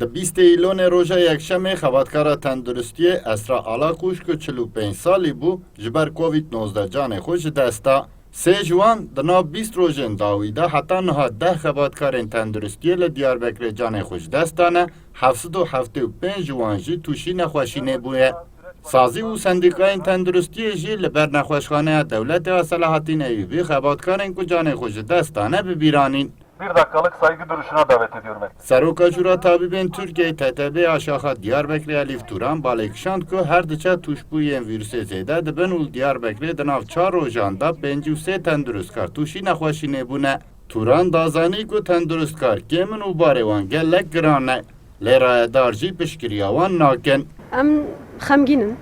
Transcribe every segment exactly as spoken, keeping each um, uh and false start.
Di bîstê Îlonê roja Yekşemê xebatkara tenduristiyê Esra Alakuş ku çil û pênc salî bû, ji ber Covid nozdeh canê xwe ji dest da. Sê ji wan di nav bîst rojên dawî de heta niha deh xebatkarên tenduristiyê li Diyarbekirê canê xwe ji dest dane, heft sed û heftê û pênc ji wan jî tûşî nexweşînê bûye. Sazî û sendîkayên tenduristiyê jî li ber Nexweşxaneya Dewletê a Selahattîn Eyûbî xebatkarên ku canê xwe ji dest dane bi bîr anîn. Bir dakikalık saygı duruşuna davet ediyorum herkesi. Seroka Jûra Tabîbên Tirkiyeyê, T T B, a şaxa Diyarbekirê Elîf Turan balê kişand ku her diçe tûşbûyên vîrusê zêde dibin û li Diyarbekirê di nav çar rojan de pêncî û sê tendurustkar tûşî nexweşînê bûne. Turan da zanî ku tendurustkar kêm in û barê wan gelek giran e. Lê rayedar jî piştgiriya wan nakin. Em xemgîn in.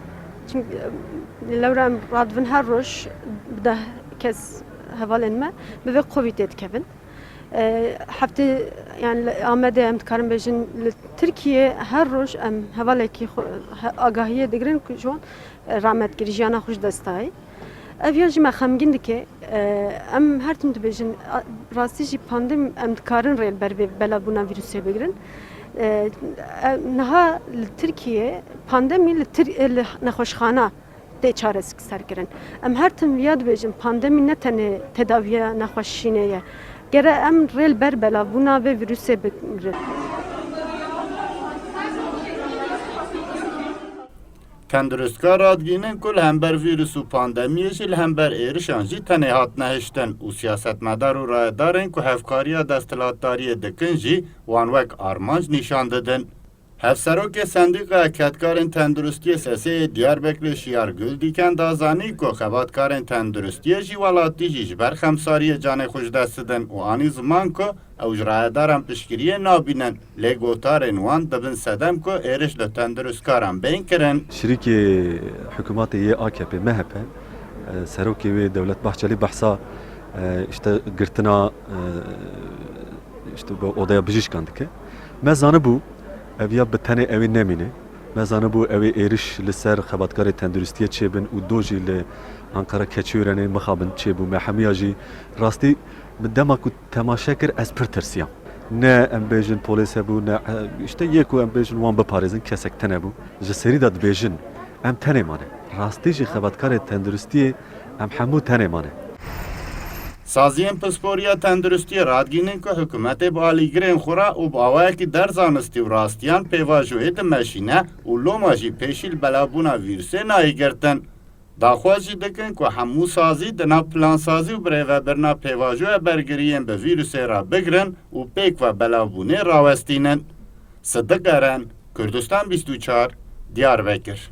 Çimkî, e, lewra em radibin her roj bi deh kes hevalên me bi vê Covidê dikevin. E, heftê, yani li Amedê em dikarin bêjin li Tirkiye her roj em hevalekî xwe, he, agahiyê digirin ku ji wan, e, rahmet kirî, jiyana xwe ji dest dayî. Ev ya jî me xemgîn dike. E, em her tim dibêjin, a, rastî jî pandem em dikarin rê li ber vê belavbûna vîrusê bigirin. E, e, niha li Tirkiye pandemî li Tir-, e, li nexweşxana tê çareserkirin. Em her tim viya dibêjin, pandemî ne tenê tedaviya nexweşînê ye. Gere em rê li ber belavbûna vê vîrusê bigirin. Tendurustkar radigihînin ku li hember vîrus û pandemiyê jî li hember êrişan jî tenê hatine hiştin û siyasetmedar û rayedarên ku hevkariya desthilatdariyê dikin jî wan wek armanc nîşan didin. Hevserokê Sendîqaya Kedkarên Tenduristiyê S S Ê yê Diyarbekirê Şiyar Guldiken da zanî ku xebatkarên tenduristiyê jî welatî jî ji ber xemsariyê canê xwe ji dest didin û anî ziman ku ew ji rayedaran piştgiriyê nabînin, lê gotarên wan dibin sedem ku êriş li tenduristkaran bên kirin. Şirîkê hikûmetê yê A K P, M H P, e, serokê wê Dewlet Bahçelî behsa, e, işte girtina, e, işte bi odeya bijîşkan dike. Me zanibû ev ya bi tenê ew ê nemîne. Me zanibû ew ê êriş li ser xebatkarê tenduristiyê çêbin û do jî li Ankara Keçiörenê mixabin çêbû. Me hemiya jî rastî min dema ku temaşe kir ez pir tirsiyam. Ne em bêjin polîs hebû, ne, e, işte yê ku em bêjin wan biparêzin kesek tune bû. Ji serî de dibêjin em tenê mane. Rastî jî xebatkarê tenduristiyê em hemû tenê mane. Saziyên pisporiya tenduristiyê radigihînin ku hikûmetê bi alîgirên xwe re û bi awayekî derzanistî û rastiyan pêvajoyê dimeşîne û loma jî pêşî li belavbûna vîrusê nayê girtin. Daxwaz jî dikin ku hemû sazî di nav plansazî û birêvebirina pêvajoya bergiriyên bi vîrusê re bigirin û pêk ve belavbûnê rawestînin. Sidiq Eren, Kurdistan bîst û çar, Diyarbekir.